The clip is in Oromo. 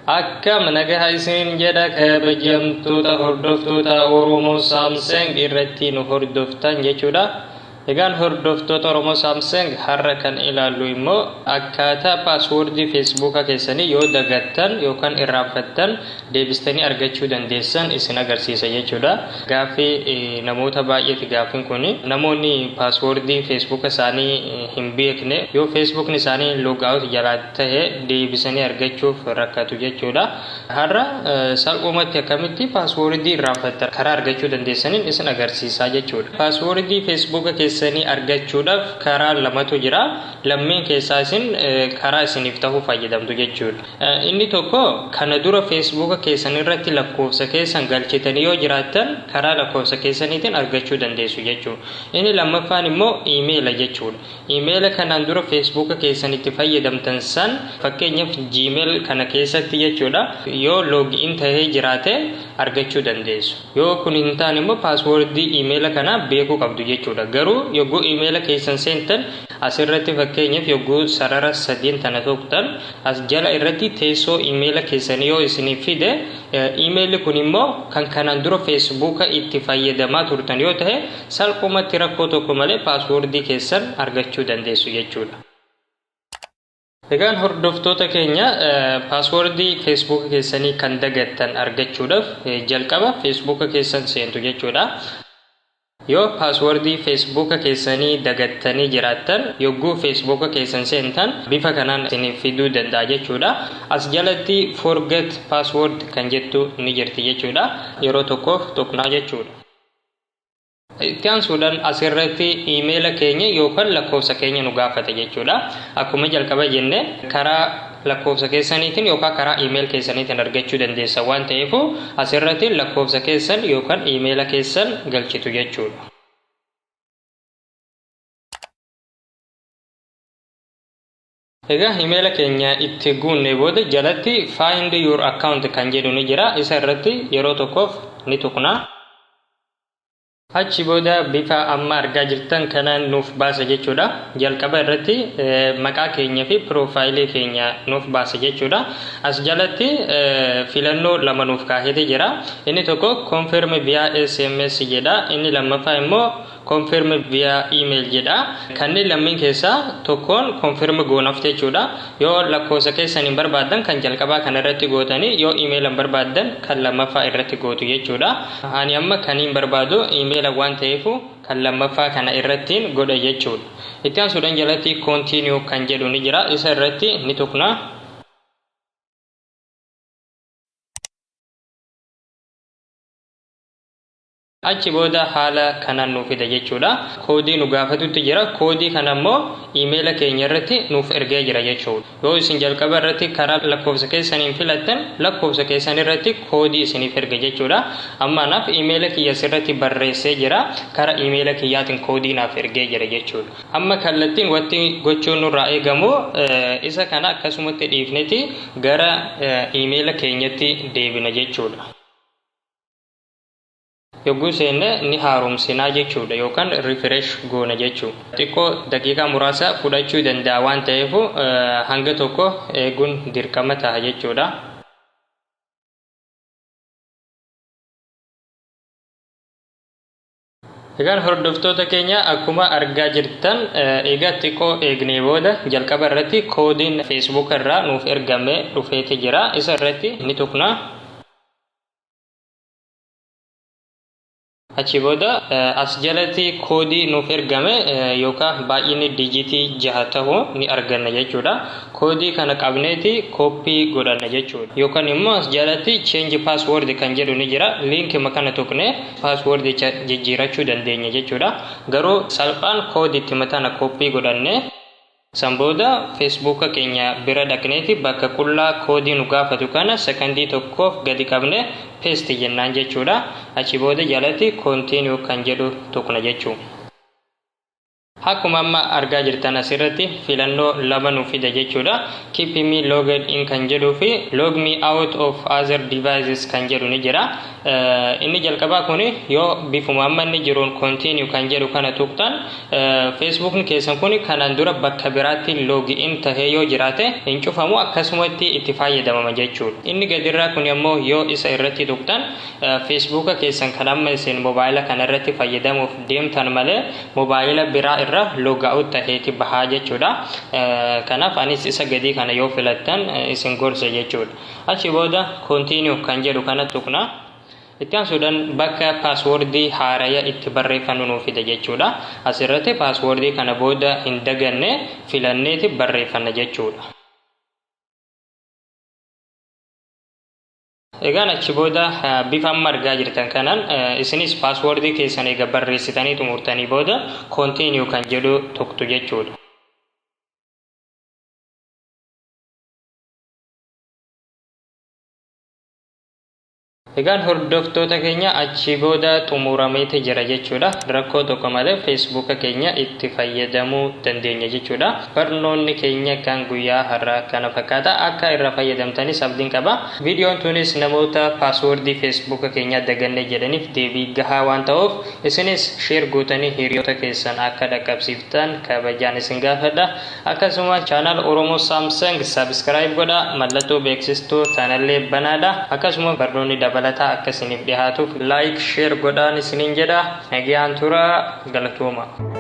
Akkam nagaha isiniin jedha kabajamtoota hordoftoota Oromoo Saamseng irratti nu hordoftan jechuudha. Egaan hordoftoota Oromoo Saamseng, har'a kan ilaallu immoo akkaataa paaswoordii Feesbuuka keessanii yoo dagattan yookaan irraanfattan deebistanii argachuu dandeessan isin agarsiisa jechuudha. Gaaffii namoota baay'eeti gaaffiin kun. Namoonni paaswoordii Feesbuuka isaanii hin beekne yoo Feesbuukni isaanii logout jalaa tahe deebisanii argachuuf rakkatu jechuudha. Har'a salphumatti akkamitti paaswoordii irraanfattan karaa argachuu dandeessaniin isin agarsiisaa jechuudha. Paaswoordii Feesbuuka keessanii argachuudhaaf karaa lamatu jira. Lammeen keessaa isin karaa isiniif ta'uu fayyadamtu jechuudha. Inni tokko, kana dura Feesbuuka keessan irratti lakkoofsa keessan galchitanii yoo jiraattan karaa lakkoofsa keessaniitiin argachuu dandeessu jechuudha. Inni lammaffaan immoo iimeela jechuudha. Iimeela kanaan dura Feesbuuka keessan itti fayyadamtan san, fakkeenyaaf Gmail kana keessatti jechuudha, yoo log in tahee jiraate argachuu dandeessu. Yoo kun hin taane immoo paaswoordii iimeela kanaa beekuu qabdu jechuudha. Garuu yogguu iimeela keessan seentan asirratti, fakkeenyaaf yogguu sarara sadiin tana tuqxan, as jala irratti teessoo iimeela keessanii yoo isiniif fide, iimeelli kun immoo kan kanaan dura Feesbuuka itti fayyadamaa turtan yoo tahe, salphumatti rakkoo tokko malee paaswoordii keessan argachuu dandeessu jechuudha. Egaan hordoftoota keenya, paaswoordii Feesbuuka keessanii kan dagattan argachuudhaaf jalqaba Feesbuuka keessan seentu jechuudha. Yoo paaswoordii Feesbuuka keessanii dagattanii jiraattan, yogguu Feesbuuka keessan seentan bifa kanaan isiniif fiduu danda'a jechuudha. As jalatti "Forget password" kan jettu ni jirti jechuudha. Yeroo tokkoof tuqnaa jechuudha. Itti aansuudhaan asirratti iimeela keenya yookaan lakkoofsa keenya nu gaafata jechuudha. Akkuma jalqaba jenne, karaa lakkoofsa keessaniitiin yookaan karaa iimeel keessaniitiin argachuu dandeessa waan ta'eef, asirratti lakkoofsa keessan yookaan iimeela keessan galchitu jechuudha. Egaa iimeela keenya itti guunne booda jalatti "Find your account" kan jedhu ni jira. Isa irratti yeroo tokkoof ni tuqna. Achi booda bifa amma argaa jirtan kanaan nuuf baasa jechuudha. Jalqaba irratti maqaa keenya fi piroofaayilii keenya nuuf baasa jechuudha. As jalatti filannoo lama nuuf kaaheeti jira. Inni tokko "Confirm via SMS" jedha. Inni lammaffaa immoo "Confirm via email" jedha. Kanneen lammiin keessaa tokkoon confirm goonaaf jechuudha. Yoo lakkoofsa keessan hin barbaaddan kan jalqabaa kana irratti gootanii, yoo email hin barbaaddan kan lammaffaa irratti gootu jechuudha. Ani amma kan hin barbaadu email waan ta'eef kan lammaffaa kana irrattiin godha jechuudha. Itti aansuudhaan jalatti "Continue" kan jedhu ni jira. Isa irratti ni tuqna. Achi booda haala kanaan nuuf fida jechuudha. Koodii nu gaafatutti jira. Koodii kana immoo iimeela keenya irratti nuuf ergee jira jechuudha. Yoo isin jalqaba irratti karaa lakkoofsa keessaniin filattan, lakkoofsa keessan irratti koodii isiniif erga jechuudha. Amma anaaf iimeela kiyya asirratti barreessee jira. Karaa iimeela kiyyaatiin koodii naaf ergee jira jechuudha. Amma kallattiin wanti gochuun nurraa eegamu isa kana akkasumatti dhiifneti gara iimeela keenyatti deebina jechuudha. Yogguu seenne ni haaromsinaa jechuudha yookaan refresh goona jechuudha. Xiqqoo daqiiqaa muraasa fudhachuu danda'a waan ta'eef hanga tokko eeguun dirqama ta'a jechuudha. Egaan hordoftoota keenya, akkuma argaa jirtan, egaa xiqqoo eegnee booda jalqaba irratti koodiin Feesbuuk irraa nuuf ergame dhufeeti jira. Isa irratti ni tuqna. Achi booda as jalatti koodii nuuf ergame yookaan baay'inni dijitii 6 ta'u ni arganna jechuudha. Koodii kana qabneeti kooppii godhanna jechuudha. Yookaan immoo as jalatti "Change password" kan jedhu ni jira. Liinkima kana tuqnee paaswoordicha jijjiirachuu dandeenya jechuudha. Garuu salphaan koodiitti matana kooppii godhanne, san booda Feesbuuka keenya bira dhaqneeti bakka qullaa koodii nu gaafatu kana sekondii tokkoof gadi qabne paste jennaan jechuudha. Achi booda jalatti "Continue" kan jedhu tuqna jechuudha. Akkuma amma argaa jirtan, asirratti filannoo lama nu fida jechuudha. Keep me logged in kan jedhuu fi log me out of other devices kan jedhu ni jira. Inni jalqabaa kun, yoo bifuma amma inni jiruun continue kan jedhu kana tuqxan, Facebookni keessan kun kanaan dura bakka biraatti log in tahee yoo jiraate hin cufamu, akkasumatti itti fayyadamama jechuudha. Inni gadirraa kun ammoo, yoo isa irratti tuqxan, Facebooka keessan kan amma isin mobaayila kana irratti fayyadamuuf deemtan malee mobaayila biraa irra log out taheeti bahaa jechuudha. Kanaaf anis isa gadii kana yoo filattan isin gorsa jechuudha. Achi booda continue kan jedhu kana tuqna. Itti aansuudhaan bakka passwordii haaraya itti barreeffannu nuu fida jechuudha. Asirratti passwordii kana booda hin daganne filanneeti barreeffanna jechuudha. Egaan achi booda bifa amma argaa jirtan kanaan isinis passwordii keessan eega barreessitanii xumurtanii booda continue kan jedhu tuqtu jechuudha. Egaan hordoftoota keenya, achi booda xumurameeti jira jechuudha. Rakkoo tokko malee Facebooka keenya itti fayyadamuu dandeenya jechuudha. Barnoonni keenya kan guyyaa har'aa kana fakkaata. Akka irra fayyadamtanis abdiin qaba. Viidiyoon tunis namoota passwordii Facebooka keenya daganne jedhaniif deebii gahaa waan ta'uuf, isinis share gootanii hiriyoota keessan akka dhaqqabsiiftan kabajaan isin gaafadha. Akkasuma channel Oromoo Samsung subscribe godha, mallattoo beeksistuu tanallee banaadha. Akkasuma barnoonni dabalataa akka isiniif dhiyaatuuf like, share godhaan isiniin jedha. Nagaan tura, galatooma.